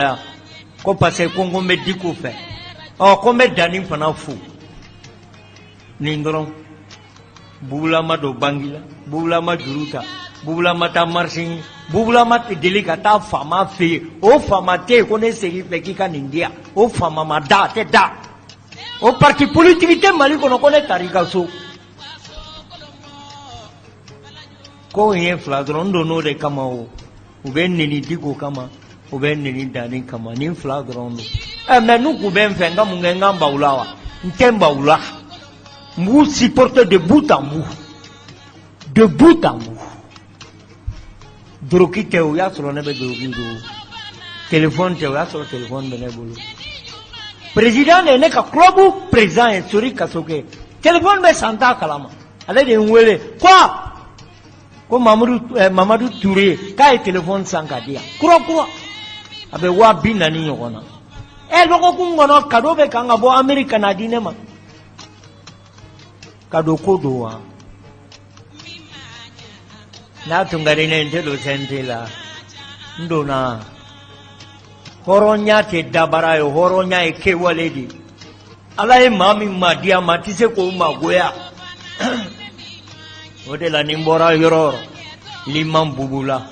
Yan ko parce que ko n bɛ Diko fɛ, ɔ ko n bɛ Dani fana fo. Nin dɔrɔn, Bubula ma don banki la, Bubula ma juru ta, Bubula ma taa marché, Bubula ma deli ka taa faama fɛ yen. O faama tɛ yen ko ne segin fɛ k'i ka nin di yan. O faama ma da, a tɛ da. O parti politique tɛ Mali kɔnɔ ko ne taara i ka so. Ko in ye fila dɔrɔn, n donn'o de kama. O u bɛ neni Diko kama, u bɛ neni Dani kama, nin fila dɔrɔn don. Ɛ mais n'u kun bɛ n fɛ, n ka mun kɛ? N ka n ban u la wa? N tɛ n ban u la. N b'u supporter de bout en bout, de bout en bout. Doroki tɛ, o y'a sɔrɔ ne bɛ doroki don. Telefɔni tɛ, o y'a sɔrɔ telefɔni bɛ ne bolo. Président de ye ne ka club président ye, Sori Kasoke. Telefɔni bɛ san t'a kalama, ale de ye n wele ko Mamadu, Mamadu Ture k'a ye telefɔni san ka di yan kura kura, a bɛ 40.000 ɲɔgɔn na. Ɛ lɔgɔkun kɔnɔ, cadeau bɛ kan ka bɔ Ameriki ka n'a di ne ma. Cadeau ko don wa? N'a tun ka di ne ye, n tɛ don CNT la. N donna. Hɔrɔnya tɛ dabara ye, hɔrɔnya ye kɛwale de ye. Ala ye maa min maa diya, maa tɛ se k'o magoya. O de la ni n bɔra yɔrɔ o yɔrɔ, l'imam Bubula,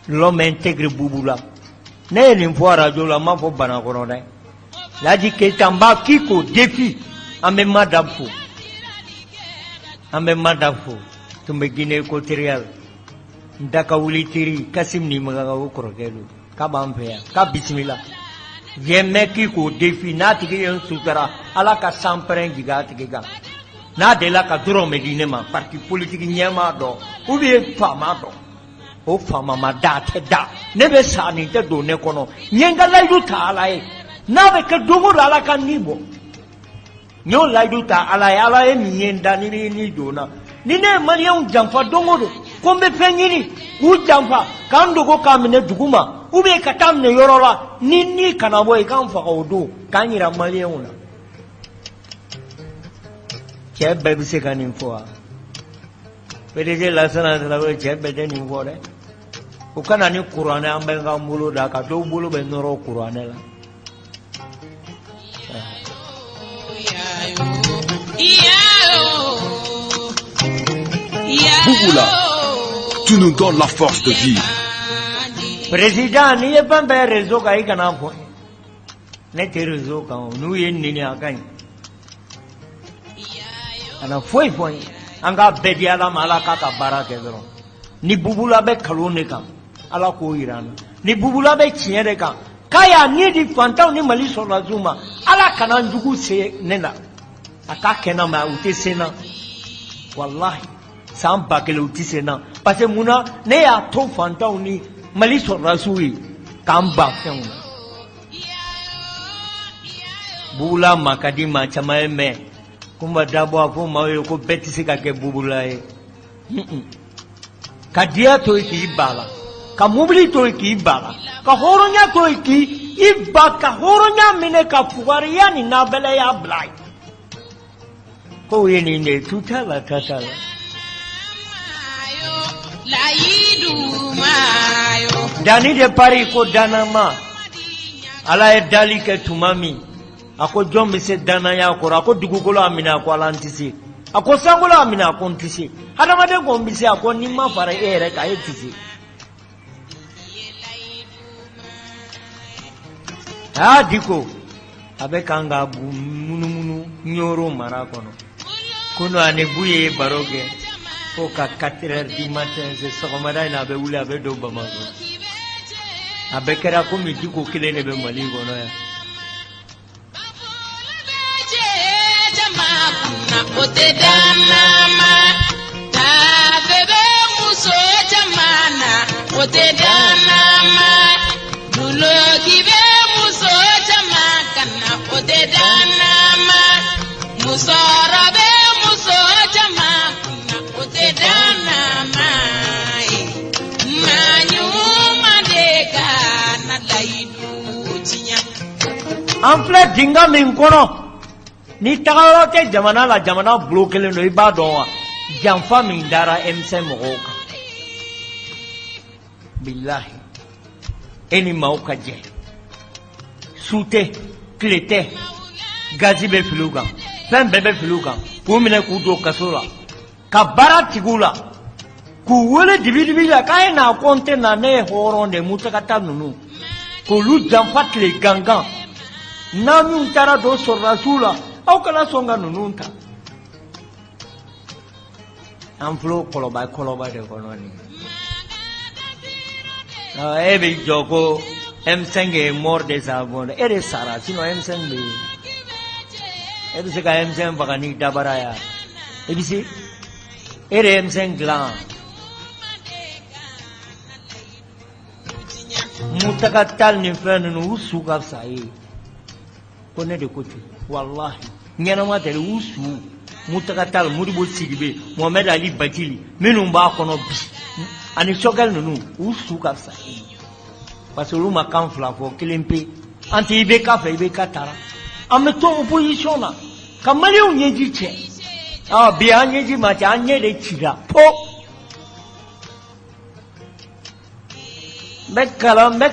l'homme intègre Bubula. Ne ye nin fɔ arajo la, n m'a fɔ Banakɔrɔ dɛ. Laji Keyita, n b'a k'i k'o défi. An bɛ Mada fo, an bɛ Mada fo. Tun bɛ Guinée équatoriale, n da ka wuli teri Kasim ni Magaga, o kɔrɔkɛ don, k'a b'an fɛ yan, k'a bisimila. Je mets k'i k'o défi. N'a tigi ye n sutara, Ala ka sanpɛrɛn jigin a tigi kan. N'a delila ka dɔrɔmɛ di ne ma, parti politique ɲɛmaa dɔ ou bien faama dɔ, o faama ma da, a tɛ da. Ne bɛ sa, nin tɛ don ne kɔnɔ. N ye n ka layidu ta Ala ye, n'a bɛ kɛ don o don, Ala ka ni bɔ. N y'o layidu ta Ala ye. Ala ye min ye n da ni ni donna ni ne ye maliyɛnw janfa don o don, ko n bɛ fɛn ɲini k'u janfa, k'an dogo k'a minɛ dugu ma ou bien ka taa minɛ yɔrɔ la, ni kana bɔ i k'an faga o don, k'an yira maliyɛnw na. Cɛ bɛɛ bɛ se ka nin fɔ wa? PDG Lasana Tarawele, cɛ bɛɛ tɛ nin fɔ dɛ. O kana ni kuranɛ, an bɛ k'an bolo da ka dɔw bolo bɛ nɔrɔ kuranɛ la. Bouboula, tu nous donnes la force de vivre. Président, n'i ye fɛn bɛɛ réseau kan, i kana fɔ ne tɛ réseau kan. O n'u ye neni, a ka ɲi, kana foyi fɔ n ye. An k'a bɛɛ di Ala ma, Ala k'a ka baara kɛ dɔrɔn. Ni Bubula bɛ kalon de kan, Ala k'o yira an na. Ni Bubula bɛ tiɲɛ de kan, k'a y'a ni di fantanw ni Mali sɔrɔdasiw ma, Ala kana n jugu se ne la. A k'a kɛ n na, mais u tɛ se n na. Walahi, san 1000 u tɛ se n na, parce que mun na? Ne y'a to fantanw ni Mali sɔrɔdasiw ye k'an ban fɛnw na. Bubula ma ka di maa caman ye, mais kunba dabɔ a fɔ maaw ye ko bɛɛ tɛ se ka kɛ Bubula ye. Ka diya to yen k'i ba la, ka mobili to yen k'i ba la, ka hɔrɔnya to yen k'i ba, ka hɔrɔnya minɛ, ka fugariya ni nabɛlɛya bila yen. Kow ye nin de ye, tu t'a la, ta t'a la. Dani de Paris ko danama, Ala ye dali kɛ tuma min, a ko jɔn bɛ se danaya kɔrɔ? A ko dugukolo a minɛ, a ko Ala, n tɛ se. A ko sankolo a minɛ, a ko n tɛ se. Hadamaden ko n bɛ se, a ko n'i ma fara e yɛrɛ kan, e tɛ se. Aa Diko, a bɛ kan ka bu munumunu Ɲoro mara kɔnɔ. Kunu ani Buye ye baro kɛ fo ka 4 heures du matin se. Sɔgɔmada in na, a bɛ wuli, a bɛ don Bamakɔ. A bɛɛ kɛra komi Diko kelen de bɛ Mali kɔnɔ yan. An filɛ dinga min kɔnɔ, ni tagayɔrɔ tɛ jamana la, jamana bloquélen don. I b'a dɔn wa, janfa min dara M5 mɔgɔw kan, bilahi. E ni maaw ka jɛ, su tɛ, tile tɛ, gazi bɛ fili u kan, fɛn bɛɛ bɛ fili u kan, k'u minɛ k'u don kaso la, ka baara tig'u la, k'u wele dibidibi la k'a ye na, ko n tɛ na, ne ye hɔrɔn de ye. Mutakata ninnu, k'olu janfa tile gangan n'a minnu taara don sɔrɔdasiw la, aw kana sɔn ka ninnu ta. An filɛ kɔlɔba kɔlɔba de kɔnɔ nin ye. E bɛ jɔ ko M5 est mort de sa mort, e de sara, sinon M5 bɛ yen. E bɛ se ka M5 faga n'i dabara ya? E bɛ se? E de ye M5 dilan. Mutaka Tall ni fɛn ninnu, u su ka fisa ye ko ne de ko ten. Walahi, ɲɛnama tɛ dɛ, u su. Mutaka Tall, Modibo Sidibe, Mohamed Ali Bathily, minnu b'a kɔnɔ bi, ani Choguel ninnu, u su ka fisa ye, parce que olu ma kan fila fɔ, kelen pe. An tɛ IBK fɛ, IBK taara, an bɛ to opposition na ka maliyɛnw ɲɛji cɛ. Ah, bi an ɲɛji ma cɛ, an ɲɛ de cira po. N bɛ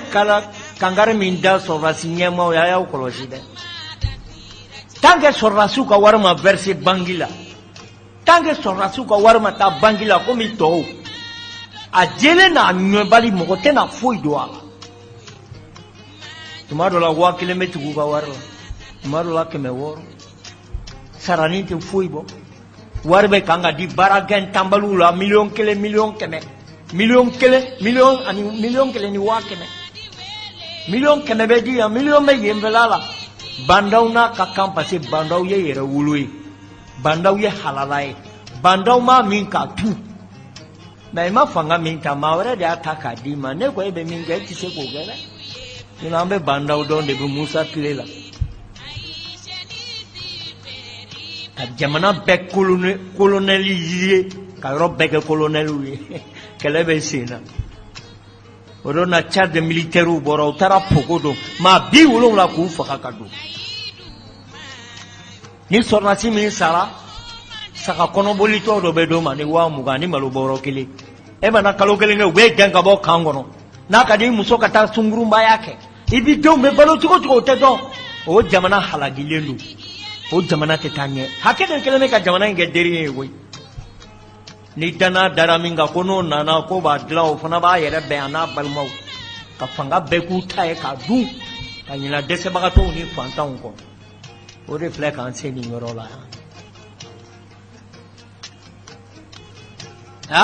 kalan kankari min da sɔrɔdasi ɲɛmaaw ye, a y'aw kɔlɔsi dɛ. Tant que sɔrɔdasiw ka wari ma verser banque la, tant que sɔrɔdasiw ka wari ma taa banque la komi tɔw, a jɛlen n'a ɲɛbali, mɔgɔ tɛna foyi don a la. Tuma dɔ la, 1000 bɛ tugu u ka wari la, tuma dɔ la 600. Sarani tɛ foyi bɔ. Wari bɛ kan ka di baarakɛ tanbaliw la, 1,000,000, 100,000,000, 1,000,000, miliyɔn ani 1,100,000, 100,000,000 bɛ di yan, miliyɔn bɛ yenfɛla la. Bah N'Daw n'a ka kan, parce que Bah N'Daw ye yɛrɛ wolo ye, Bah N'Daw ye halala ye, Bah N'Daw m'a min k'a tu. Mais i ma fanga min ta, maa wɛrɛ de y'a ta k'a d'i ma. Ne ko e bɛ min kɛ, e tɛ se k'o kɛ dɛ. Sinon an bɛ Bah N'Daw dɔn depuis Musa tile la, ka jamana bɛɛ coloniser, ka yɔrɔ bɛɛ kɛ colonɛliw ye. Kɛlɛ bɛ sen na. O don na, Tchad militaires bɔra, u taara Pogo don, maa 70 k'u faga ka don. Ni sɔrɔdasi min sara, saga kɔnɔbolitɔ dɔ bɛ d'o ma ni 20,000 ni malo bɔrɔ kelen. E mana kalo kelen kɛ, u bɛ gɛn ka bɔ kan kɔnɔ. N'a ka di muso ka taa sunkurunbaya kɛ, i b'i denw bɛ balo cogo cogo, o tɛ dɔn. O jamana halakilen don, o jamana tɛ taa ɲɛ. Hakɛ de kɛlen bɛ ka jamana in kɛ deri ye koyi. Ni danna dara min kan ko n'o nana ko b'a dilan, o fana b'a yɛrɛ bɛn a n'a balimaw ka fanga bɛɛ k'u ta ye k'a dun, ka ɲina dɛsɛbagatɔw ni fantanw kɔ. O de filɛ k'an se nin yɔrɔ la yan. A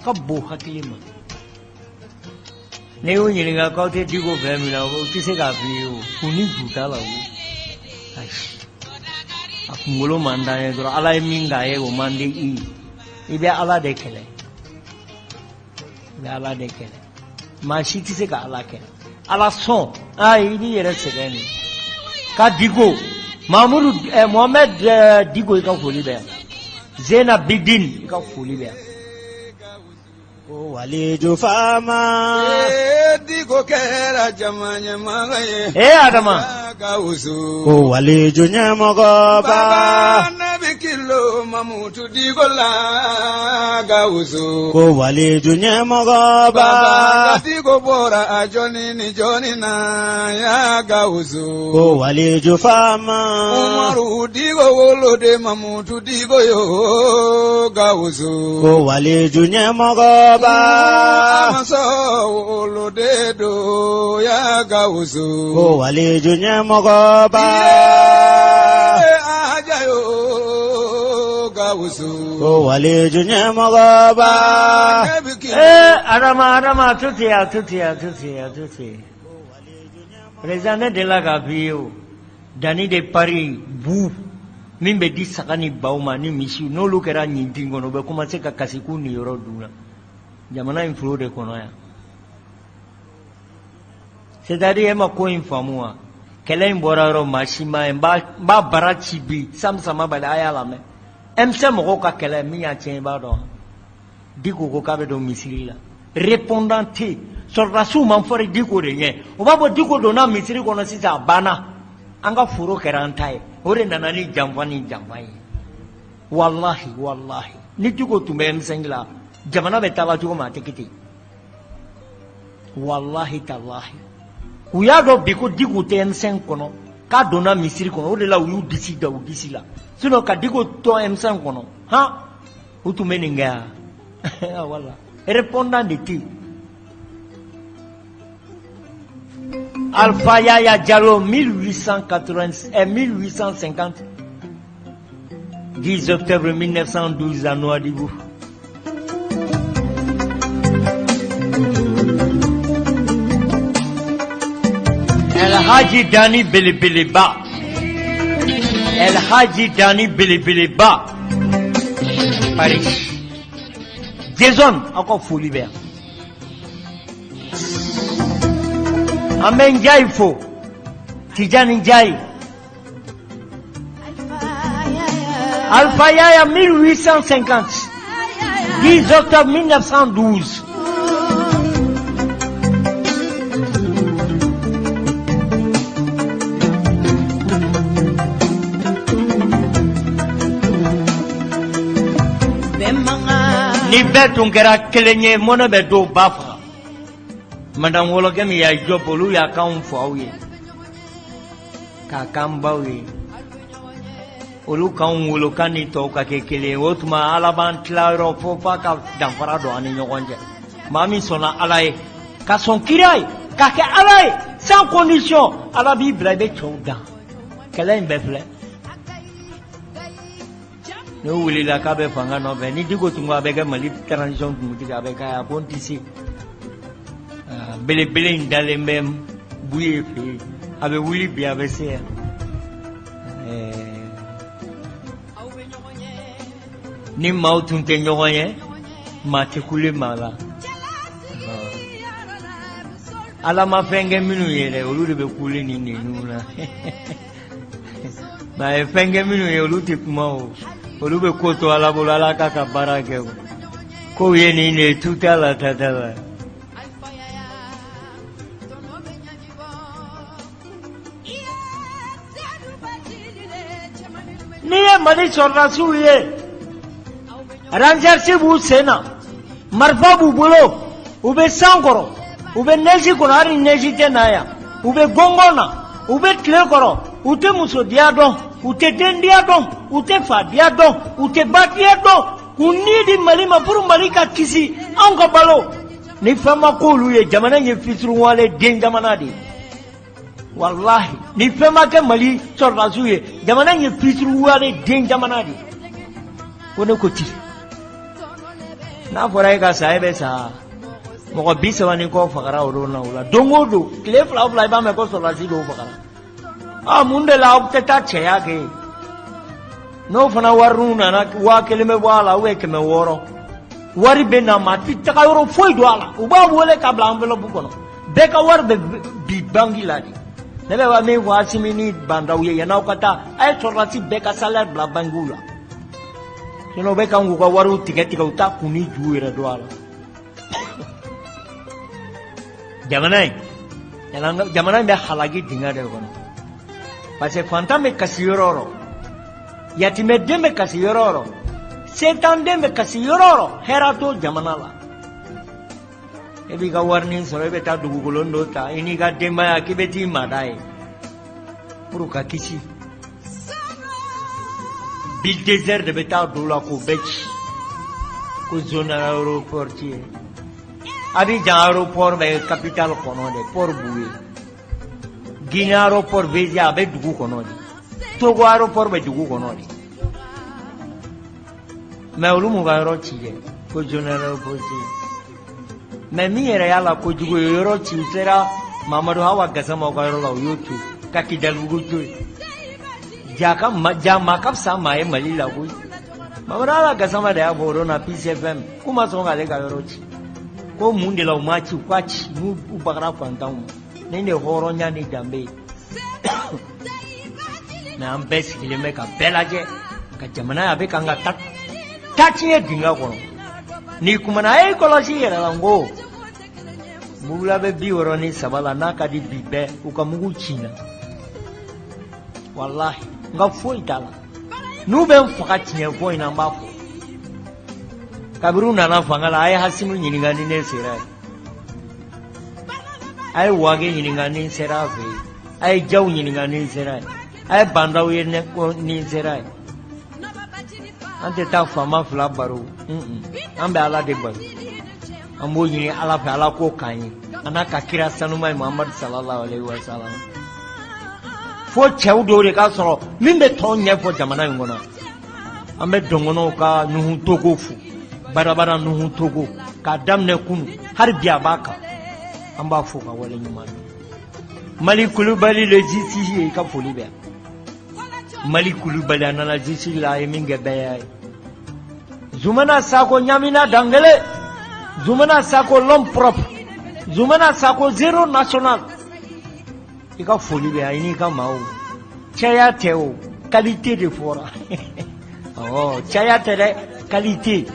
ka bon hakili ma. Ne y'o ɲininka k'aw tɛ Diko fɛ min na, o tɛ se k'a f'i ye. O kun ni ju t'a la o. Ayi, a kunkolo man d'an ye dɔrɔn. Ala ye min k'a ye, o man di i ye. I bɛ Ala de kɛlɛ, i bɛ Ala de kɛlɛ. Maa si tɛ se ka Ala kɛlɛ. Ala sɔn, ayi, i b'i yɛrɛ sɛgɛn de ka Diko. Mamudu Mohamed Diko, i ka foli bɛ yan. Zena Bidin, i ka foli bɛ yan. Ko waliju faama. Ee, Diko kɛra jama ɲɛmaga ye. Ee Adama. Gawusu. Ko waliju ɲɛmɔgɔba. Baba ne kilo Mamutu Diko la Gawusu. Ko waliju ɲɛmɔgɔba. Baba Diko bɔra a jɔni ni jɔni na ya Gawusu. Ko waliju faama. Umaru Diko wolo de Mamutu Diko yo Gawusu. Ko waliju ɲɛmɔgɔba. Amasa wolo de do ya Gawusu. Ko waliju ɲɛmɔgɔba. Iye ajayo Gawusu. Ko waliju ɲɛmɔgɔba. Ee Adama, Adama, a to ten, a to ten, a to ten, a to ten. Président, ne delila k'a f'i ye, o danni de Paris bu min bɛ di saga ni baw ma ni misiw, n'olu kɛra ɲintin kɔnɔ, u bɛ commencer ka kasi k'u niyɔrɔ dunna. Jamana in filo de kɔnɔ yan. C'est à dire, e ma ko in faamu wa? Kɛlɛ in bɔra yɔrɔ maa si ma ye. N b'a bara ci bi Sam Samabali, a y'a lamɛn. M5 mɔgɔw ka kɛlɛ min y'a tiɲɛ, i b'a dɔn. Diko ko k'a bɛ don misiri la, répondant tɛ yen. Sɔrɔdasiw man fɔri Diko de ɲɛ. O b'a fɔ Diko donna misiri kɔnɔ sisan, a banna, an ka foro kɛra an ta ye. O de nana ni janfa ni janfa ye. Walahi, walahi, ni Diko tun bɛ M5 la, jamana bɛ taa la cogo min, a tɛ kɛ ten. Walahi talahi, u y'a dɔn bi ko Diko tɛ M5 kɔnɔ, k'a donna misiri kɔnɔ. O de la u y'u disi da u disi la. Sinon ka Diko to M5 kɔnɔ, han, u tun bɛ nin kɛ yan. Wala répondant de tɛ yen. Alpha Yaya Diallo, 1880, 1850, 10 octobre 1912 à Nouadhibou. El Hadji Dani Belebeleba. El Hadji Dani Belebeleba. Paris. Jason, aw ka foli bɛ yan. An bɛ Njayi fo. Tijani Njayi. Alpha Yaya, 1850, 10 octobre 1912. Ni bɛɛ tun kɛra kelen ye, mɔnɛ bɛ dɔw ba faga. Madame Wɔlɔkɛ min y'a jɔ, olu y'a kanw fɔ aw ye k'a kan baw ye, olu k'anw wolo kan ni tɔw ka kɛ kelen ye. O tuma Ala b'an tila yɔrɔ fo f'a ka danfara don an ni ɲɔgɔn cɛ. Maa min sɔnna Ala ye, ka sɔn kira ye, ka kɛ Ala ye sans condition, Ala b'i bila i bɛ cɛw dan. Kɛlɛ in bɛɛ filɛ, n'o wulila k'a bɛ fanga nɔfɛ, ni Diko tun ko a bɛ kɛ Mali transition kuntigi, a bɛ k'a ye. A ko n tɛ se. Belebele in dalen bɛ Buye fɛ yen, a bɛ wuli bi, a bɛ se yan. Ni maaw tun tɛ ɲɔgɔn ye, maa tɛ kule maa la. Ala ma fɛn kɛ minnu ye dɛ, olu de bɛ kule ni ninnu na. Nka a ye fɛn kɛ minnu ye, olu tɛ kuma o. Olu bɛ ko to Ala bolo, Ala k'a ka baara kɛ. O kow ye nin de ye, tu t'a la, ta t'a la. N'i ye Mali sɔrɔdasiw ye, Rangers b'u sen na, marifa b'u bolo, u bɛ san kɔrɔ, u bɛ nɛzi kɔnɔ, hali nɛzi tɛ na yan, u bɛ gɔngɔn na, u bɛ tile kɔrɔ, u tɛ muso diya dɔn, u tɛ den diya dɔn, u tɛ fa diya dɔn, u tɛ ba diya dɔn, k'u ni di Mali ma pour Mali ka kisi, anw ka balo. Ni fɛn ma k'olu ye, jamana in ye fitiriwale den jamana de ye. Walahi, ni fɛn ma kɛ Mali sɔrɔdasiw ye, jamana in ye fitiriwale den jamana de ye. Ko ne ko ten, n'a fɔra e ka sa, e bɛ sa. Mɔgɔ 30 ni kɔ fagara o don na. O la, don o don, tile fila o fila, i b'a mɛn ko sɔrɔdasi dɔw fagara. Aa, mun de la aw tɛ taa cɛya kɛ yen? N'o fana wari nana, 1000 bɛ bɔ a la, ou bien 600 wari bɛ na. Maa ti taga yɔrɔ foyi don a la, u b'a wele ka bila enveloppe kɔnɔ. Bɛɛ ka wari bɛ bi banki la de. Ne bɛ min fɔ Asimi ni Bah N'Daw ye, yan'aw ka taa, a ye sɔrɔdasi bɛɛ ka salaire bila bankiw la. Sinon u bɛ kan k'u ka wariw tigɛ tigɛ, u t'a kun ni ju yɛrɛ don a la. Jamana in, jamana in bɛ halaki dingɛ de kɔnɔ, parce que fantan bɛ kasi yɔrɔ o yɔrɔ, yatimɛden bɛ kasi yɔrɔ o yɔrɔ, setanden bɛ kasi yɔrɔ o yɔrɔ, hɛrɛ t'o jamana la. E b'i ka warinin sɔrɔ, e bɛ taa dugukolo dɔ ta i n'i ka denbaya k'i bɛ t'i mada ye pour ka kisi. Bulldozer de bɛ taa don la k'o bɛɛ ci ko zone aéroportuaire. Abidjan aéroport bɛ capitale kɔnɔ de, port b'u ye. Guinée aéroport Vézia, a bɛ dugu kɔnɔ de. Togo aéroport bɛ dugu kɔnɔ de. Mais olu m'u ka yɔrɔ ci dɛ, ko zone aéroportuaire. Mais min yɛrɛ y'a la kojugu ye, yɔrɔ ci, u sera Mamadu Hawa Gasama ka yɔrɔ la, u y'o to ka Kidalibugu to yen. Ja ka ma, ja maa ka fisa maa ye Mali la koyi. Mamadu Hawa Gasama de y'a fɔ o don na Peace FM k'u ma sɔn k'ale ka yɔrɔ ci. Ko mun de la u m'a ci? U k'a ci, n'u bagara fantanw ma. Nin de ye hɔrɔnya ni danbe ye. Mais an bɛɛ sigilen bɛ ka bɛɛ lajɛ ka jamana a bɛ kan ka taa taa tiɲɛ dingɛ kɔnɔ. N'i kumana, a y'i kɔlɔsi i yɛrɛ la. N ko mugula bɛ 63 la, n'a ka di bi bɛɛ u ka mugu ci n na. Walahi, n ka foyi t'a la. N'u bɛ n faga tiɲɛ fɔ in na, n b'a fɔ. Kabini u nana fanga la, a ye Hasimu ɲininka ni ne sera yen. A ye Wage ɲininka ni n sera a fɛ yen, a ye Jaw ɲininka ni n sera yen, a ye Bandaw ye ni n sera yen. An tɛ taa faama fila baro, an bɛ Ala de baro. An b'o ɲini Ala fɛ, Ala k'o k'an ye, a n'a ka kira sanuma ye Muhamadu sallallahu alaihi wa sallam. Fo cɛw dɔw de ka sɔrɔ min bɛ tɔn ɲɛfɔ jamana in kɔnɔ. An bɛ dɔngɔnɔw ka Nuhu Togo fo, badabada Nuhu Togo, k'a daminɛ kunu hali bi a b'a kan, an b'a fo ka wale ɲuman dɔn. Mali Kulubali le justice ye, i ka foli bɛ yan. Mali Kulubali a nana justice la, a ye min kɛ bɛɛ y'a ye. Zumana Sako Ɲamina Dangele, Zumana Sako l'homme propre, Zumana Sako zéro national, i ka foli bɛ yan, i n'i ka maaw. Caya tɛ o, qualité de fɔra. Awɔ, caya tɛ dɛ, qualité.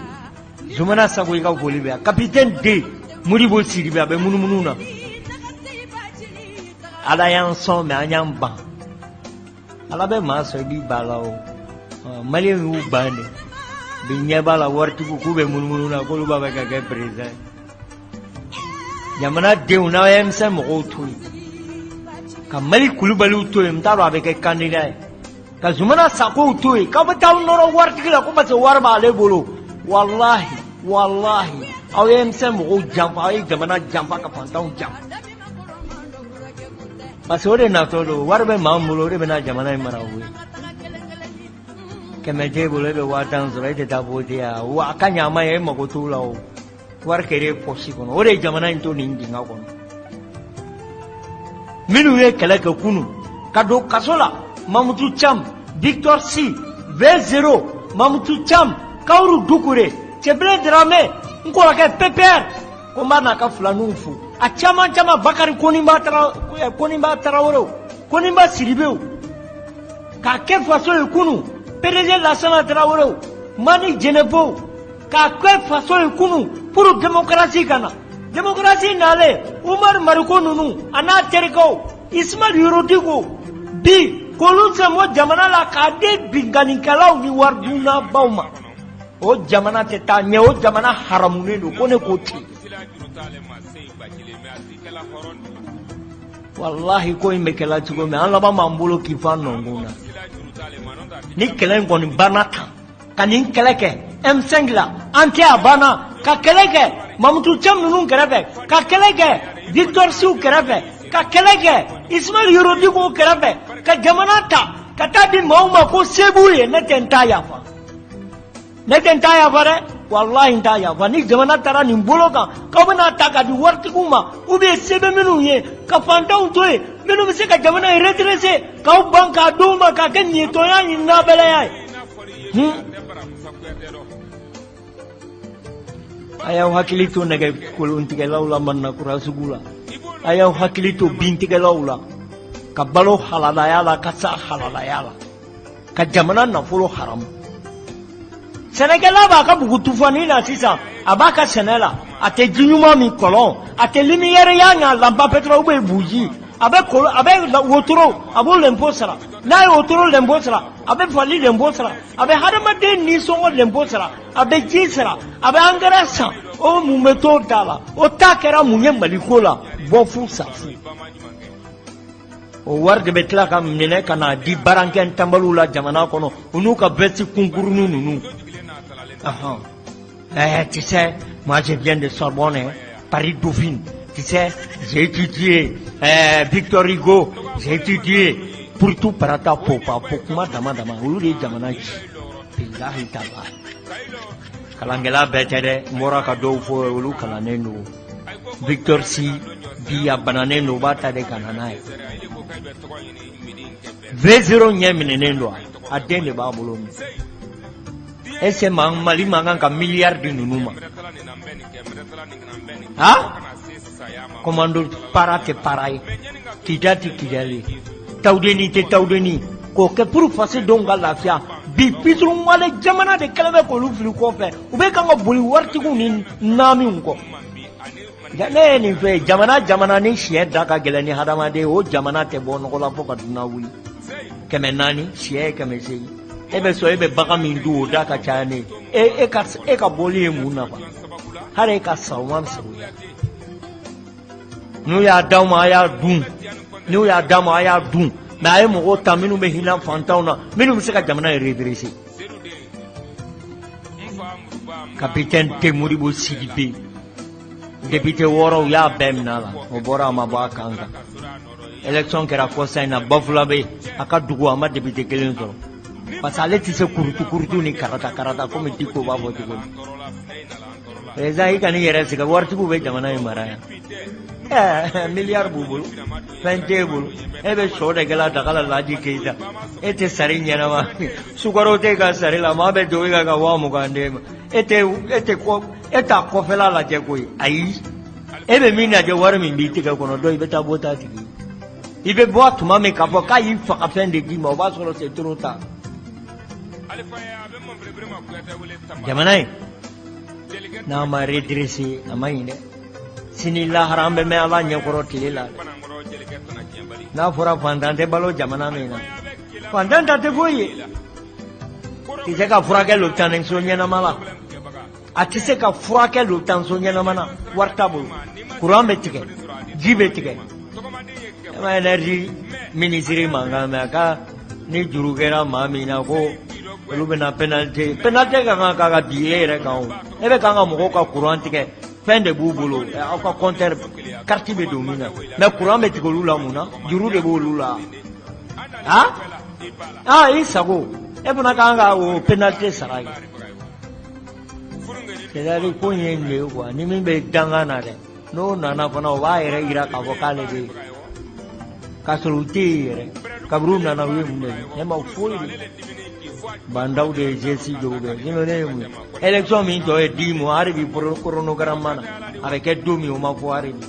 Zumana Sako, i ka foli bɛ yan. Capitaine D Modibo Sidibe, a bɛ munumunu na. Ala y'an sɔn mɛ an y'an ban. Ala bɛ maa sɔn i b'i ban la o. Maliyɛnw y'u ban de. Bi ɲɛ b'a la waritigiw k'u bɛ munumunu na k'olu b'a fɛ ka kɛ président ye. Jamana denw, n'aw ye M5 mɔgɔw to yen, ka Mali Kulubaliw to yen, n t'a dɔn a bɛ kɛ candidat ye, ka Zumana Sakow to yen, k'aw bɛ taa aw nɔrɔ waritigi la ko parce que wari b'ale bolo. Walahi walahi, aw ye M5 mɔgɔw janfa, aw ye jamana janfa, ka fantanw janfa. Parce que o de natɔ don, wari bɛ maa min bolo, o de bɛna jamana in mara o ye. 100 t'e bolo, e bɛ 50,000 sɔrɔ, e tɛ taa voter yan wa? A ka ɲɛ a ma ɲɛ, e mago t'o la o. Wari kɛra e pɔsi kɔnɔ, o de ye jamana in to nin dingɛ kɔnɔ. Minnu ye kɛlɛ kɛ kunun ka don kaso la, Mamutu Cam, Victor Sy, V0, Mamutu Cam, Kawuru Dukure, Cɛbilen Dramɛ, n kɔrɔkɛ PPR, ko n b'a n'a ka filaninw fo. A caman caman, Bakari Koninba Koninba Tarawelew, Koninba Sidibew, k'a kɛ faso ye kunun, PDG Lasana Tarawelew, Mani Jɛnɛbow, k'a kɛ faso ye kunun pour démocratie ka na. Démocratie nalen, Umaru Mariko ninnu a n'a terikɛw, Ismaël Yoro Diko, bi k'olu sen bɔ jamana la k'a di binkannikɛlaw ni waridunnabaw ma, o jamana tɛ taa ɲɛ, o jamana haramunen don. Ko ne k'o ten, walahi, ko in bɛ kɛla cogo min, an laban b'an bolo k'i fa nɔnkun na. Ni kɛlɛ in kɔni banna tan, ka nin kɛlɛ kɛ M5 la, an tɛ a banna, ka kɛlɛ kɛ Mamutu Cam ninnu kɛrɛfɛ, ka kɛlɛ kɛ Victor Siw kɛrɛfɛ, ka kɛlɛ kɛ Ismaël Yoro Diko kɛrɛfɛ, ka jamana ta ka taa di maaw ma ko se b'u ye, ne tɛ n ta yafa, ne tɛ n ta yafa dɛ, walahi n t'a yafa. Ni jamana taara nin bolo kan k'aw bɛna ta ka di waritigiw ma ou bien se bɛ minnu ye, ka fantanw to yen, minnu bɛ se ka jamana in redresser, k'aw ban k'a d'u ma k'a kɛ ɲɛtɔnya ni nabɛlɛya ye. A y'aw hakili to nɛgɛ kolontigɛlaw la Manakura sugu la, a y'aw hakili to bintigɛlaw la, ka balo halalaya la, ka sa halalaya la, ka jamana nafolo haramu. Sɛnɛkɛla b'a ka bugu tufani na sisan, a b'a ka sɛnɛ la, a tɛ ji ɲuman min kɔlɔn, a tɛ lumière y'a ɲa lampe à pétrole ou bien bougie, a bɛ kolo, a bɛ wotoro, a b'o lɛnpo sara. N'a ye wotoro lɛnpo sara, a bɛ fali lɛnpo sara, a bɛ hadamaden nisɔngɔ lɛnpo sara, a bɛ ji sara, a bɛ angɛrɛ san. O mun bɛ t'o ta la? O ta kɛra mun ye Maliko la? Bɔ fu sa fu. O wari de bɛ tila ka minɛ ka n'a di barankɛ tanbaliw la jamana kɔnɔ, u n'u ka veste kunkurunin ninnu. Eh, tu sais, moi je viens de Sorbonne, hein, Paris Dauphine. Tu sais, j'ai étudié Victor Hugo, j'ai étudié pour tout parata popa po kuma dama dama, olu de ye jamana ci. Bilahi talahi. Kalankɛla bɛɛ tɛ dɛ, n bɔra ka dɔw fɔ, olu kalannen don. Victor Sy bi a bananen don, u b'a ta de ka na n'a ye. V0 ɲɛ minɛnen don, a den de b'a bolo min. Est-ce que Mali man kan ka miliyari di ninnu ma? Ha? Commando para tɛ para ye, Kida tɛ Kidali ye, Tawudeni tɛ Tawudeni, k'o kɛ pour fasodenw ka lafiya. Bi fitiriwale jamana de kɛlen bɛ k'olu fili kɔfɛ, u bɛ kan ka boli waritigiw ni naamiw kɔ. Ne ye nin fɛ jamana jamana ni siɲɛ da ka gɛlɛn ni hadamaden, o jamana tɛ bɔ nɔgɔ la fo ka dunan wuli. 400, siɲɛ ye 800. E bɛ sɔn, e bɛ bagan min dun, o da ka ca ne ye. E ka bɔli ye mun nafa? Hali e ka sa, o ma fisaya. N'u y'a d'aw ma, a y'a dun. N'u y'a d'aw ma, a y'a dun. Mais a ye mɔgɔw ta minnu bɛ hinɛ fantanw na, minnu bɛ se ka jamana in redresser. Capitaine T Modibo Sidibe, député 6, u y'a bɛɛ minɛ a la. O bɔra, a ma bɔ a kan kan. Élection kɛra kɔsa in na Bafulabe, a ka dugu, a ma député kelen sɔrɔ, parce que ale tɛ se kurutu kurutu ni karata karata komi Diko b'a fɔ cogo min. Président, i kan'i yɛrɛ sɛgɛn. Waritigiw bɛ jamana in mara yan. Ɛɛ, miliyari b'u bolo, fɛn t'e bolo. E bɛ sɔ de kɛla daga la. Laji Keyita, e tɛ sari ɲɛnama, sukaro t'e ka sari la. Maa bɛ dogo e ka 20 000 d'e ma. E tɛ kɔ, e t'a kɔfɛla lajɛ koyi. Ayi, e bɛ min lajɛ, wari min b'i tigɛ kɔnɔ dɔn, i bɛ taa bɔ t'a tigi. I bɛ bɔ tuma min k'a fɔ k'a y'i faga fɛn de d'i ma, o b'a sɔrɔ c'est trop tard. Jamana in n'a ma redresser, a ma ɲi dɛ. Sini lahara, an bɛ mɛn Ala ɲɛkɔrɔ tile la dɛ. N'a fɔra fantan tɛ balo jamana min na, fantan ta tɛ foyi ye. Tɛ se ka furakɛ lopitaniso ɲɛnama la, a tɛ se ka furakɛ lopitaniso ɲɛnama na, wari t'a bolo. Kuran bɛ tigɛ, ji bɛ tigɛ. E ma énergie minisiri mankan mɛn a ka ni juru kɛra maa min na ko olu bɛna pénalité. Pénalité ka kan ka bin e yɛrɛ kan. O e bɛ kan ka mɔgɔw ka kuran tigɛ, fɛn de b'u bolo, aw ka compteur carte bɛ don min na. Mais kuran bɛ tigɛ olu la mun na? Juru de b'olu la. Ah ah, i sago, e fana kan ka o pénalité sara kɛ. C'est à dire, ko in ye nin de ye quoi. Ni min bɛ dangan na dɛ, n'o nana fana, o b'a yɛrɛ yira k'a fɔ k'ale bɛ yen, k'a sɔrɔ u tɛ yen yɛrɛ. Kabini u nana, u ye mun de kɛ? Ne ma foyi de. Bandaw de ye geste dɔw kɛ. Sinon ne ye mun ye? Élection min tɔ ye 10 mois, hali bi chronogramme ma na. A bɛ kɛ don min, o ma fɔ hali bi.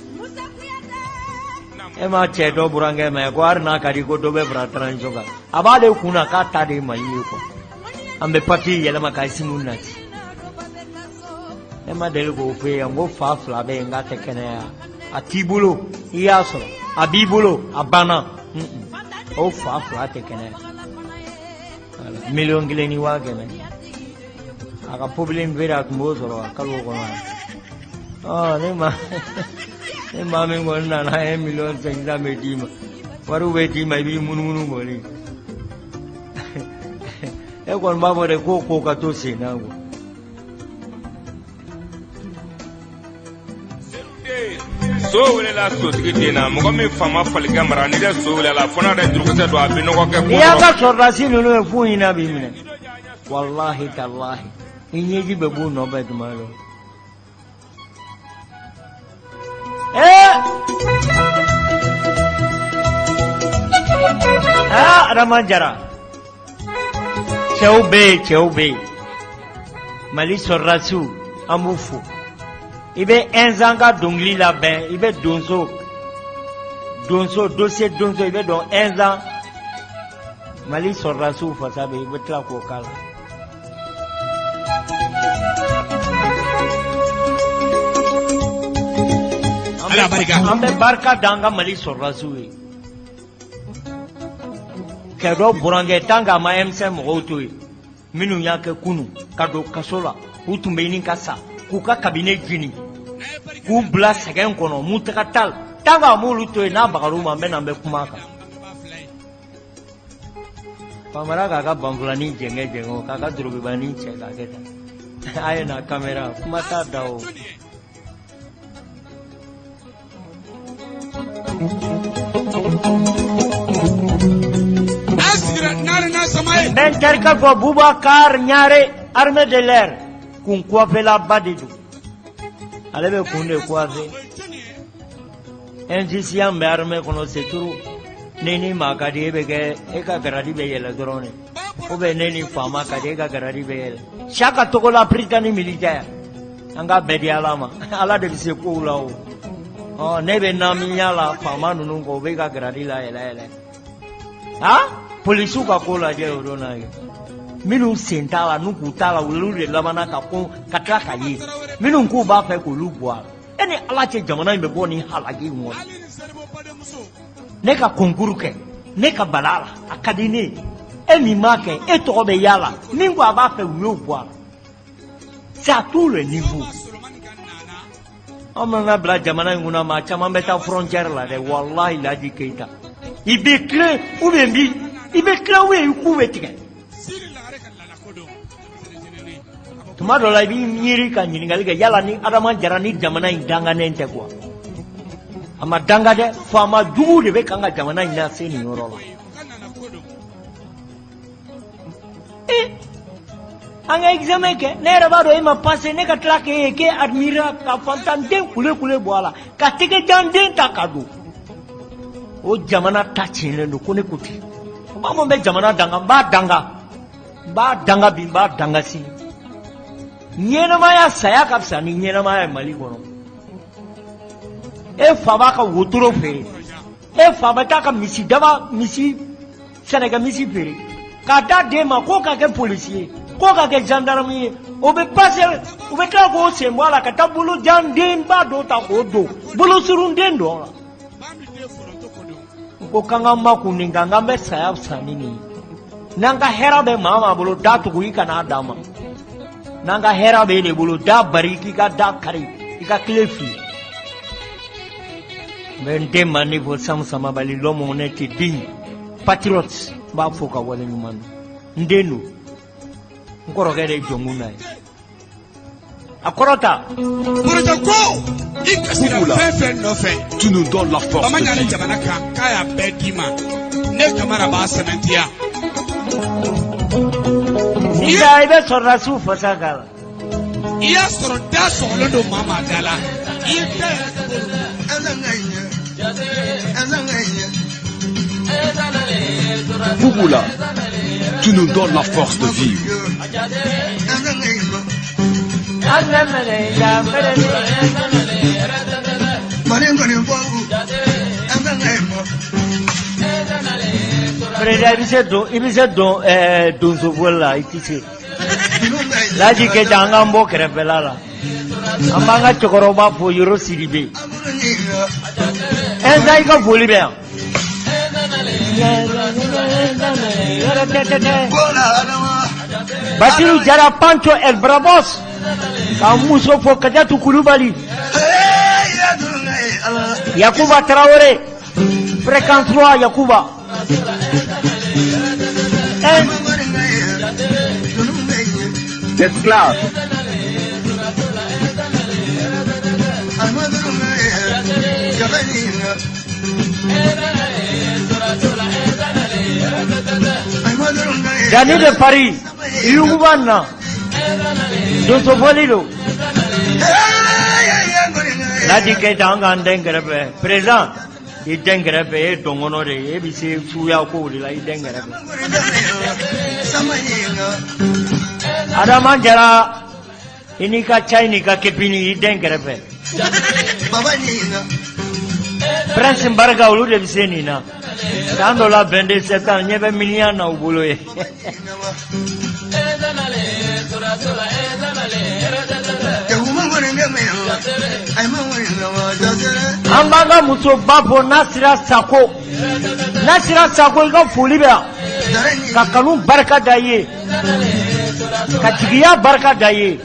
E ma cɛ dɔ burankɛ mɛn ko hali n'a ka di ko dɔ bɛ fara transition kan, a b'ale kun na k'a ta de ye Mali ye quoi. An bɛ papier yɛlɛma ka Isimu nati. E ma deli k'o fɔ e ye n ko fa fila bɛ yen k'a tɛ kɛnɛya. A t'i bolo, i y'a sɔrɔ, a b'i bolo, a banna. O fa fila tɛ kɛnɛya. 1,1 miliyɔn, a ka problème feere, a tun b'o sɔrɔ a kalo kɔnɔ. Ɔ, ne maa min kɔni nana, 1 million 500 bɛ d'i ma, wariw bɛ d'i ma, i b'i munumunu kɔni. E kɔni b'a fɔ de ko ko ka to sen na quoi. So welela sotigi den na, mɔgɔ min faama falikɛ mara, n'i tɛ so welela fo n'a yɛrɛ jurukisɛ don, a bɛ nɔgɔ kɛ. N'i y'an ka sɔrɔdasi ninnu ye, fu ɲinɛ b'i minɛ. Walahi talahi, i ɲɛji bɛ b'u nɔfɛ tuma dɔ. Ee aa, Adama Jara, cɛw bɛ yen, cɛw bɛ yen. Mali sɔrɔdasiw, an b'u fo. I bɛ ɛnzan ka dɔnkili labɛn, i bɛ donso donso dossier donso, i bɛ dɔn ɛnzan Mali sɔrɔdasiw fasa bɛ, i bɛ tila k'o k'a la. Ala barika. An bɛ barika da an ka Mali sɔrɔdasiw ye. Kɛ dɔ burankɛ tant qu'a ma M5 mɔgɔw to yen, minnu y'a kɛ kunu ka don kaso la, u tun bɛ ɲini ka sa, k'u ka cabinet jeni, k'u bila sɛgɛn kɔnɔ Mutaga Tal, tant qu'a m'olu to yen, n'a bagar'u ma, n bɛ na, n bɛ kuma a kan. Famara k'a ka banfulani jɛngɛ jɛngɛ, k'a ka dorobibani cɛ k'a kɛ tan, a ye na caméra, kuma t'a da o. An sigira naani n'a sama ye. N bɛ n terikɛ fɔ, Boubacar Ɲare, armée de l'air kun coiffé-laba de don. Ale bɛ kun de coiffé. Injustice bɛ armée kɔnɔ, c'est trop. Ne ni maa ka di, e bɛ kɛ, e ka grade bɛ yɛlɛ dɔrɔn de. Ou bien ne ni faama ka di, e ka grade bɛ yɛlɛ. Saka Togola, Prytanée militaire, an ka bɛɛ di Ala ma. Ala de bɛ se kow la o. Ɔ, ne bɛ namiya la faama ninnu kɔ, u bɛ ka grade la yɛlɛ yɛlɛ. Han, polisiw ka ko lajɛ o don na kɛ. Minnu sen t'a la, n'u k'u t'a la, olu de labanna ka ko ka tila ka ye. Minnu k'u b'a fɛ k'olu bɔ a la. E ni Ala cɛ, jamana in bɛ bɔ nin halaki in kɔnɔ. Ne ka concours kɛ, ne ka bala la, a ka di ne ye. E min m'a kɛ, e tɔgɔ bɛ y'a la. Min ko a b'a fɛ, u y'o bɔ a la. C'est à tous les niveaux. An mana bila jamana in kunna, maa caman bɛ taa frontière la dɛ. Walahi, Laji Keyita, i bɛ tilen ou bien bi i bɛ tilen ou bien i ku bɛ tigɛ. Tuma dɔ la, i b'i miiri ka ɲininkali kɛ, yala ni Adama Jara ni jamana in danganen tɛ quoi? A ma danga dɛ, faama jugu de bɛ kan ka jamana in lase nin yɔrɔ la. Ee, an ka examen kɛ, ne yɛrɛ b'a dɔn e ma passé. Ne ka tila k'e ye k'e admira ka fantanden kule kule bɔ a la, ka tɛgɛjanden ta ka don o jamana ta tiɲɛnen don. Ko ne ko ten, o b'a fɔ n bɛ jamana danga, n b'a danga, n b'a danga bi, n b'a danga sini. Ɲɛnamaya, saya ka fisa ni ɲɛnamaya ye Mali kɔnɔ. E fa b'a ka wotoro feere, e fa bɛ taa ka misi daba, misi sɛnɛkɛ misi feere k'a d'a den ma k'o ka kɛ polisi ye, k'o ka kɛ gendarme ye. O bɛ pase, u bɛ tila k'o sen bɔ a la ka taa bolojandenba dɔ ta k'o don bolosurunden dɔ la. N ko k'an ka makun nin kan, k'an bɛ saya fisa ni nin ye. N'an ka hɛrɛ bɛ maa maa bolo, da tugu i kana d'a ma. N'an ka hɛrɛ bɛ e de bolo, da bari k'i ka da kari, i ka tile fili. N bɛ n den ma ne fɔ Samu Samabali, l'homme honnête et digne, patriote. N b'a fo ka waleɲuman dɔn. N den don, n kɔrɔkɛ de ye jɔnkun na ye a kɔrɔ ta. Kɔrɔjɛ ko i kasira fɛn fɛn nɔfɛ. Tu nous donnes la force Bama de ɲani vivre. Jamana kan k'a y'a bɛɛ d'i ma, ne Kamara b'a sɛmɛntiya. Sisan i bɛ sɔrɔdasiw fasa k'a la. I y'a sɔrɔ da sɔgɔlen don maa maa da la, i ye da yɛrɛ ka bɔ. Bouboula, tu nous donnes la force de vivre. Président, i bɛ se don, i bɛ se don donso fɔli la, i tɛ se. Laji Keyita, an k'an bɔ kɛrɛfɛla la. An b'an ka cɛkɔrɔba fo, Yoro Sidibe. Ɛnza, i ka foli bɛ yan. Basiru Jara, Pancho El Brabos, k'an muso fo, Kajatu Kulubali, Yakuba Tarawele, fréquence 3 Yakuba. L'esclave. Dani de Paris, Yuguba na donsofɔli don. Laji Keyita, an k'an den kɛrɛfɛ. Président, i den kɛrɛfɛ, e ye dɔnkɔnɔ de ye, e bɛ se suguya kow de la, i den kɛrɛfɛ. Adama Jara, i n'i ka ca, i n'i ka kepini, i den kɛrɛfɛ. Prince Barika, olu de bɛ se nin na. San dɔ la, 22 septembre, ɲɛ bɛ miliyɔn na u bolo ye. An b'an ka musoba fo, Nasira Sako. Nasira Sako, i ka foli bɛ yan. Ka kanu barika da i ye, ka jigiya barika da i ye.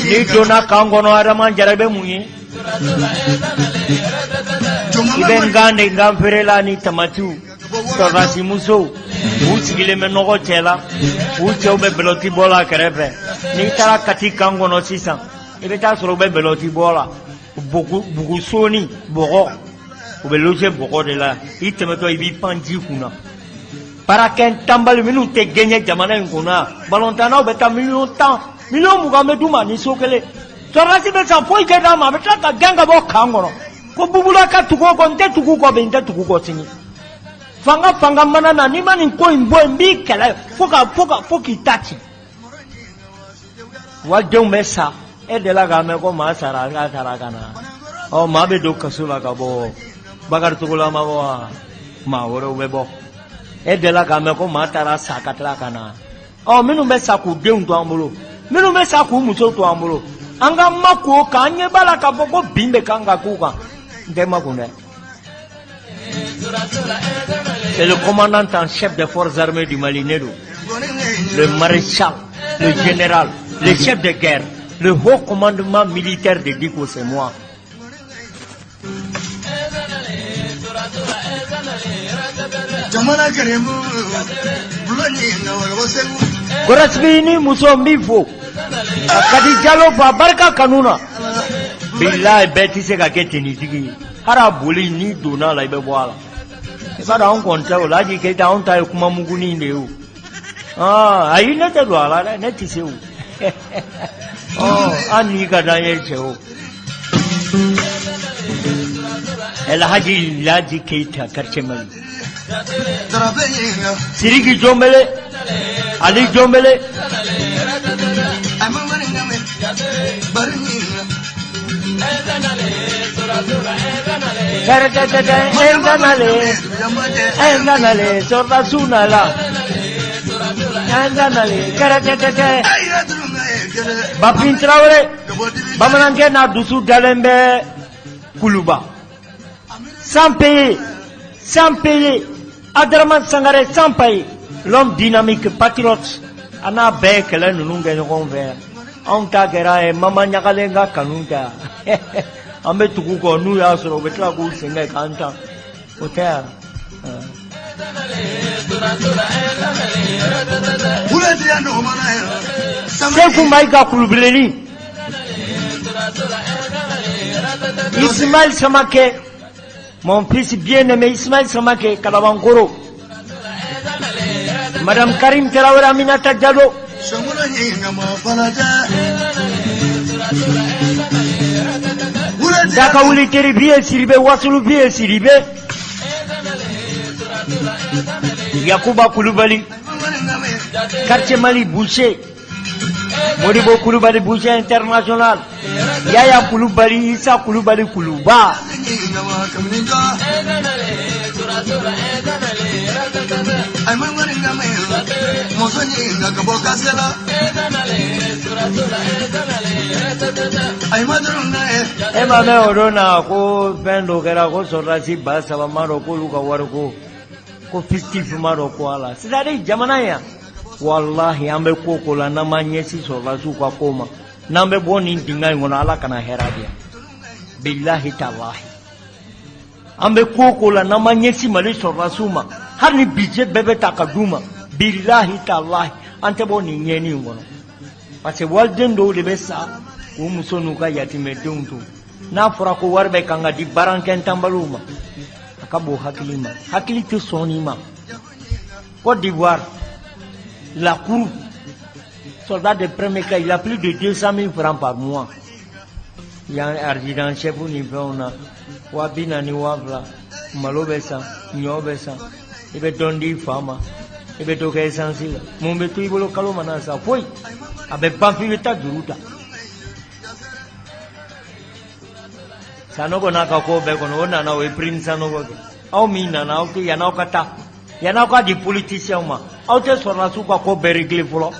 N'i donna kan kɔnɔ, Adama Jara, i bɛ mun ye? I bɛ ngan de, ngan feerela ni tamatiw, sɔrɔdasi musow, u sigilen bɛ nɔgɔ cɛ la, u cɛw bɛ bɛlɔti bɔ la kɛrɛfɛ. N'i taara Kati kan kɔnɔ sisan, i bɛ taa sɔrɔ u bɛ bɛlɔti bɔ la, buguso ni bɔgɔ, u bɛ loger bɔgɔ de la. I tɛmɛtɔ, i b'i pan ji kunna. Baarakɛ tanbali minnu tɛ gɛɲɛ jamana in kunna, balontannaw bɛ taa miliyɔn 10, miliyɔn 20 bɛ d'u ma ni so kelen. Sɔrɔdasi bɛ san, foyi tɛ d'a ma, a bɛ tila ka gɛn ka bɔ kan kɔnɔ ko Bubula ka tugu o kɔ. N tɛ tugu kɔ bi, n tɛ tugu kɔ sini. Fanga fanga mana na, n'i ma nin ko in bɔ yen, n b'i kɛlɛ fo ka fo ka fo k'i ta ci. Walidenw bɛ sa, e delila k'a mɛn ko maa sara k'a taara ka na? Ɔ, maa bɛ don kaso la ka bɔ, Bakari Togola ma bɔ wa? Maa wɛrɛw bɛ bɔ. E delila k'a mɛn ko maa taara sa ka tila ka na? Ɔ, minnu bɛ sa k'u denw to an bolo, minnu bɛ sa k'u musow to an bolo, an ka makun o kan. An ɲɛ b'a la k'a fɔ ko bin bɛ kan ka k'u kan. N tɛ makun dɛ. C'est le commandant en chef des forces armées du Mali, ne don. Le maréchal, le général, le chef de guerre, le haut commandement militaire de Diko, c'est moi. Gorasigi ni muso n b'i fo ka Kadi Jalo fo a barika kanu na bilayi bɛɛ tɛ se ka kɛ tenitigi ye hali a boli n'i donna a la i bɛ bɔ a la i b'a dɔn anw kɔni tɛ o la Haji Keyita anw ta ye kuma mugunin de ye o ayi ne tɛ don a la dɛ ne tɛ se o an ni ka d'an ye cɛ o Elhaji Laji Keita quartier Mali Siriki Jombele Ali Jombele Ɛndanale sɔrɔdasiw nala ɛndanale kɛrɛtɛtɛtɛ Bafin Tarawele bamanankɛ n'a dusu dalen bɛ Kuluba sans payer sans payer Adraman Sangare sans payer l'homme dynamique patriote an n'a bɛɛ ye kɛlɛ ninnu kɛ ɲɔgɔn fɛ yan anw ta kɛra ye mama ɲagalen ka kanu tɛ yan an bɛ tugu kɔ n'u y'a sɔrɔ u bɛ tila k'u sen kɛ k'an tan o tɛ yan. Seku Mayiga Kulubilenni Ismaël Samake mon fils bien-aimé Ismaël Samake Kalabankoro Madame Karim Traoré Aminata Diallo Daka wuli teri biye Siribe Wasulu biye Siribe Yakuba Kulubali Quartier Mali Boucher Modibo Kulubali Boucher International Yaya Kulubali Issa Kulubali Kuluba E ma mɛn o don na ko fɛn dɔ kɛra ko sɔrɔdasi 3000 ma dɔn k'olu ka wari ko ko fistif ma dɔn ko a la c'est à dire jamana yan walahi an bɛ ko ko la n'an m'an ɲɛsin sɔrɔdasiw ka ko ma n'an bɛ bɔ nin dingɛ in kɔnɔ ala kana hɛrɛ di yan bilahi talahi an bɛ ko ko la n'an m'an ɲɛsin mali sɔrɔdasiw ma hali ni budget bɛɛ bɛ ta ka d'u ma bilahi talahi an tɛ bɔ nin ɲɛni in kɔnɔ parce que waliden dɔw de bɛ sa k'u muso n'u ka yatimɛdenw to n'a fɔra ko wari bɛ kan ka di baarakɛntanbaliw ma a ka bon hakili ma hakili tɛ sɔn nin ma Côte d'Ivoire la cour soldat de premier cas il a plus de 200 000 francs par mois yan adjudant chef ni fɛnw na 40 000 2000 malo bɛ san ɲɔ bɛ san i bɛ dɔn di fa ma i bɛ dɔ kɛ essence la mun bɛ to i bolo kalo mana sa foyi a bɛ ban f'i bɛ taa juru ta Sanogo n'a ka ko bɛɛ kɔnɔ o nana o ye prime Sanogo kɛ aw min nana aw tɛ yan'aw ka taa yan'aw ka di politiciens ma aw tɛ sɔrɔdasiw ka ko bɛɛ régler fɔlɔ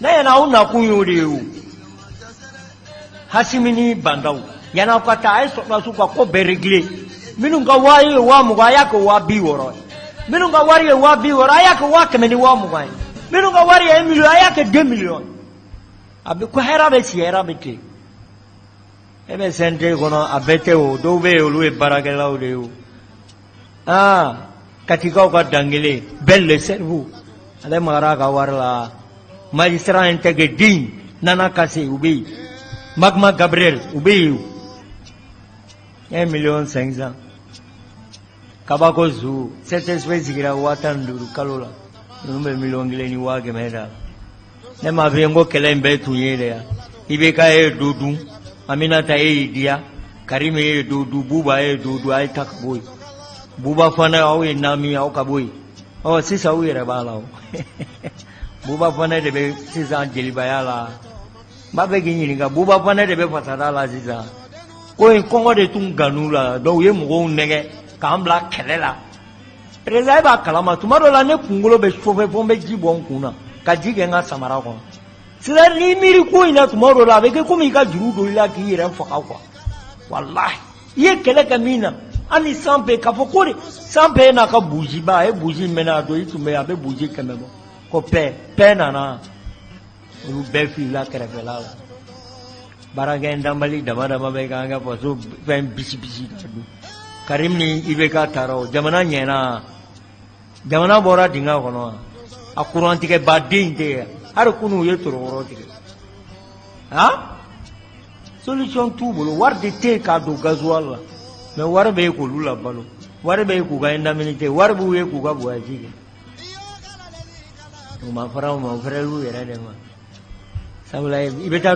ne ɲɛna aw nakun y'o de ye o Hasimi ni Bandaw yan'aw ka taa a ye sɔrɔdasiw ka ko bɛɛ régler minnu ka wari ye 20 000 a y'a kɛ 60 000 ye minnu ka wari ye 60 000 a y'a kɛ 120 000 ye minnu ka wari ye 1 million a y'a kɛ 2 millions ye a bɛ ko hɛrɛ bɛ si hɛrɛ bɛ tilen e bɛ CNT kɔnɔ a bɛɛ tɛ o dɔw bɛ yen olu ye baarakɛlaw de ye o aa katikaw ka dankelen bɛɛ le cerveau ale magara a ka wari la magistrat intègre digne Nana Kase u bɛ yen Magma Gabriel u bɛ yen 1 million 500 kabako zu CTSP sigira 15 000 kalo la ninnu bɛ 1,1 million da la ne m'a f'i ye n ko kɛlɛ in bɛɛ tun ye de yan IBK ye do dun Aminata e y'i diya Karim e ye do dun Buba ye do dun a ye ta ka bɔ yen Buba fana aw ye naami aw ka bɔ yen ɔ sisan u yɛrɛ b'a la o Buba fana de bɛ sisan jelibaya la n b'a fɛ k'i ɲininka Buba fana de bɛ fasada la sisan ko in kɔngɔ de tun gan'u la donc u ye mɔgɔw nɛgɛ k'an bila kɛlɛ la président e b'a kalama tuma dɔ la ne kunkolo bɛ chauffer fo n bɛ ji bɔ n kun na ka ji kɛ n ka samara kɔnɔ c'est-à-dire n'i miiri ko in na tuma dɔ la a bɛ kɛ komi i ka juru don i la k'i yɛrɛ faga quoi walahi i ye kɛlɛ kɛ min na Hali san bɛɛ k'a fɔ ko de san bɛɛ n'a ka buziba, a ye buzi mɛnɛ a don, i tun bɛ yen, a bɛ buzi 100 bɔ ko pɛ pɛ nana, olu bɛɛ filila kɛrɛfɛla la. Baarakɛ danbali dama dama bɛ k'an ka faso fɛn bisi bisi ka dun. Karim ni IBK taara, o jamana ɲɛna, jamana bɔra dingɛ kɔnɔ, a kurantigɛbaden tɛ yan. Hali kunun u ye torokɔrɔ tigɛ, han, solution t'u bolo. Wari de tɛ yen k'a don gasoil la, mais wari bɛ yen k'olu labalo, wari bɛ yen k'u ka indemnité, wari b'u ye k'u ka voyage kɛ. O ma fara o ma, o fɛrɛ l'u yɛrɛ de ma, sabula i bɛ taa.